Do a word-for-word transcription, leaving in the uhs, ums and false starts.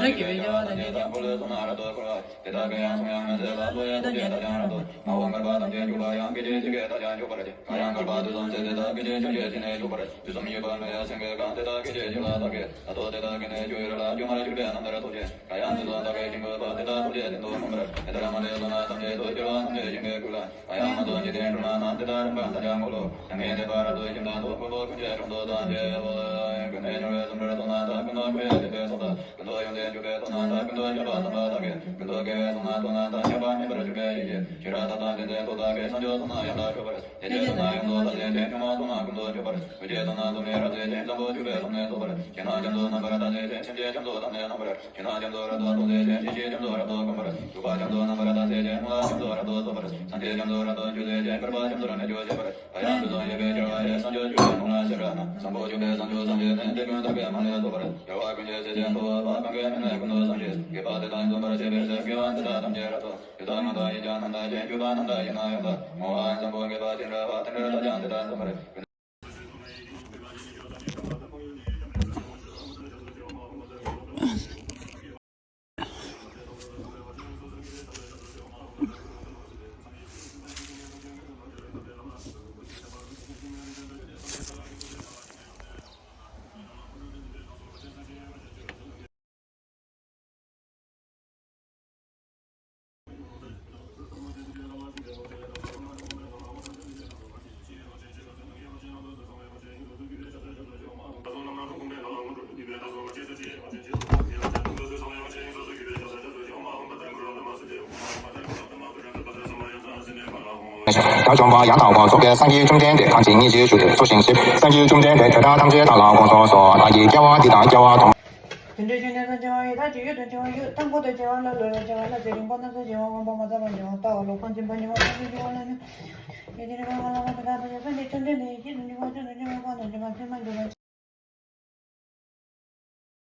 དགེ་བའི་སྐྱེ་བ་ཐམས་ཅད་ཐོབ་པར་ཤོག། དེ་དག་གི་ཡང་གསུང་ཡང་མི་ཟད་ལ་སློབ་པའི་ཐུགས་རྗེ་དག་ཀྱང་རབ་ཏུ། མ་འོངས་བསྐལ་པ་ཐམས་ཅད་འཇུག་པ་ཡང་སྐད་ཅིག་གཅིག་གིས་དག་ཀྱང་འཇུག་པར་བགྱི། གང་ཡང་བསྐལ་པ་དུས་གསུམ་གསལ་བྱེད་དག་སྐད་ཅིག་ཅིག་གིས་ཤིན་ཏུ་འཇུག་པར། དུས་གསུམ་ཡོད་པར་མེད་པའི་སེང་གེ་གང་དེ་དག་སྐད་ཅིག་གཅིག་ལ་བདག་གིས། ད་ལྟོ་དེ་དག་གི་ནི་སྤྱོད་ཡུལ་ལ། སྒྱུ་མར་གྱུར་པའི་རྣམ་ཐར་ཐུགས་རྗེ། གང་ཡང་དུས་གསུམ་བདག་གིས་བཞེངས་དགོས་པ། དེ་དག་ཐུགས་རྗེ་ཆེན་པོས་དེ་དག་ཐམས་ཅད་དུ་མངོན་པར། དེ་ལྟར་མ་འདྲེས་བསོད་ནམས་ཐམས་ཅད་དུ་སྦྱོར་བ་ཐམས་ཅད་ཞིང་གི་ཀུན་ལ། གང་ཡང་མ་ཐོབ་འཇིག་རྟེན་གྲུབ་ན་ནམ། དེ་དག་རིམ་པར་ཐམས་ཅད་འཁོར་ལོ། ཡང་མི་འདས་པ་རབ་ཏུ་ཞིག་དང་ཐོབ། ཀུན་ཏུ་ཀུན་གྱི་གྲོགས་སུ་ཐམས་ཅད་འོད། ཀུན་ནས་འབྱུང་བའི་སུམ་སྒྲིལ་ཚོགས་རྣམས་དང་། ཀུན་ཏུ་འཁོར་བའི་སྡིག་པའི་ཚོགས་དང་། ཀུན་ཏུ་ཡོན་ཏན་གྱུར་པའི་ཚོགས་རྣམས་དང་། ཀུན་ཏུ་སྐྱོབ་པ་བསམ་པ་དག་གིས། ཀུན་ཏུ་དགེ་བའི་ཚོགས་རྣམས་ཚོགས་རྣམས་དང་། ཁྱབ་པ་མེད་པར་གྱུར་པའི་ཡེ་ཤེས། ཤེས་རབ་མཐའ་དག་ལྡན་ཚོགས་དག་གིས། སངས་རྒྱས་ཚོགས་རྣམས་ཡང་དག་སྐྱོབ་པར། ཡེ་ཤེས་ཚོགས་རྣམས་ཡོངས་རྫོགས་ཐམས་ཅད་མཁྱེན། ཕྱོགས་མང་ཚོགས་རྣམས་ཀུན་ཏུ་སྐྱོབ་པར། འོད་ཀྱི་ཚོགས་རྣམས་ཚོགས་མེད་རབ་མཛད་ཅིང་། བཟང་པོ་སྤྱོད་པའི་ཚོགས་རྣམས་ཚོགས་པར། ཞིང་རྣམས་རྒྱ་མཚོ་རྣམ་པར་དག་མཛད་ཅིང་། སེམས་ཅན་རྒྱ་མཚོ་ཐབས་ནི་རྣམ་པར། ཞིང་རྣམས་རྒྱ་མཚོ་རབ་ཏུ་རྫོགས་མཛད་ཅིང་། ཡེ་ཤེས་རྒྱ་མཚོ་རབ་ཏུ་སྐོམ་པར། སྒྲུབ་པ་རྒྱ་མཚོ་རྣམ་པར་དག་མཛད་ཅིང་། སྨོན་ལམ་རྒྱ་མཚོ་རབ་ཏུ་རྫོགས་པར། སངས་རྒྱས་རྒྱ་མཚོ་རབ་ཏུ་འགྱུར་མཛད་ཅིང་། བསྐལ་པ་རྒྱ་མཚོར་མི་སྐྱོ་བྱེད་པར། གང་ཡང་དུས་གསུམ་ཡོད་པའི་རྒྱལ་བ་ཡི། བྱང་ཆུབ་སྤྱོད་པའི་ལུང་ལ་ཤེས་རབ་རྣམས། བཟང་པོ་སྤྱོད་པའི་བྱང་ཆུབ་སངས་རྒྱས་ནི། དེ་ཀུན་བདག་གིས་མ་ལུས་རྫོགས་པར། རྒྱལ་བ་ཀུན་གྱི་སྲས་ཆེན་ཐུབ་པ། གང་གིས་མི་ནུས་ཀུན་ཏུ་བཟང་ཞིང་། དགེ་བ་འདི་དག་འཛོམས་པར་བྱེད་པའི་ཕྱིར། དགེ་བ་འདི་དག་ཐམས་ཅད་རབ་ཏུ། ཡུལ་དང་སྔོན་དང་ཡུལ་ཀྱང་རྣམ་དག་ཅིང་། སྤྱོད་པ་རྣམ་དག་ཡིད་ནི་ཡང་དག། བསྔོ་བ་བཟང་པོ་དགེ་བ་ཅི་འདྲ་བ། དེ་འདྲ་དག་ཀྱང་འདི་དག་འཛོམས་པར། བདག་སྐྱོང་བ་ཡང་དག་པ། ཚོགས་ཀྱི་སངས་རྒྱས་བཅོམ་ལྡན་འདས་གང་ཇི་སྙེད་ཅིག་བཞུགས་ཏེ་ཚོགས་ཞིང་གཤེགས། སངས་རྒྱས་བཅོམ་ལྡན་འདས་དེ་དག་ཐམས་ཅད་བདག་ལ་དགོངས་སོ་སོ། བདག་གིས་སྐྱེ་བ་འདི་དང་སྐྱེ་བ་ཐོག་དེ་འདྲའི་ཆོས་ནི་སེམས་ཅན་ཡོད། ལྷ་ཅིག་ཡོད་དང་བྱ་བ་ཡོད། མཐའ་འཁོར་དང་བྱ་བ་ལ་ལུས་ལ་བྱ་བ་ལ་ཚེ་རིང་པོ་རྣམ་གསུམ་བྱ་བ་ངན་པ་མ་ཚང་བ་བྱ་བ་ལྟ་བ་ལོག་པ་འཛིན་པ་ཉེ་བ་ཚང་གི་བྱ་བ་ལ་ནི། ཡེ་ཅན་གང་ལ་བ་དང་གང་དང་ཡོད་པ་འདི་བཅོམ་ལྡན་འདས་ཀྱིས་ནི་བ་ཅན་དང་ཅན་མ་པ་དང་ཅན་མ་ཚད་མ་འཇོག་པ་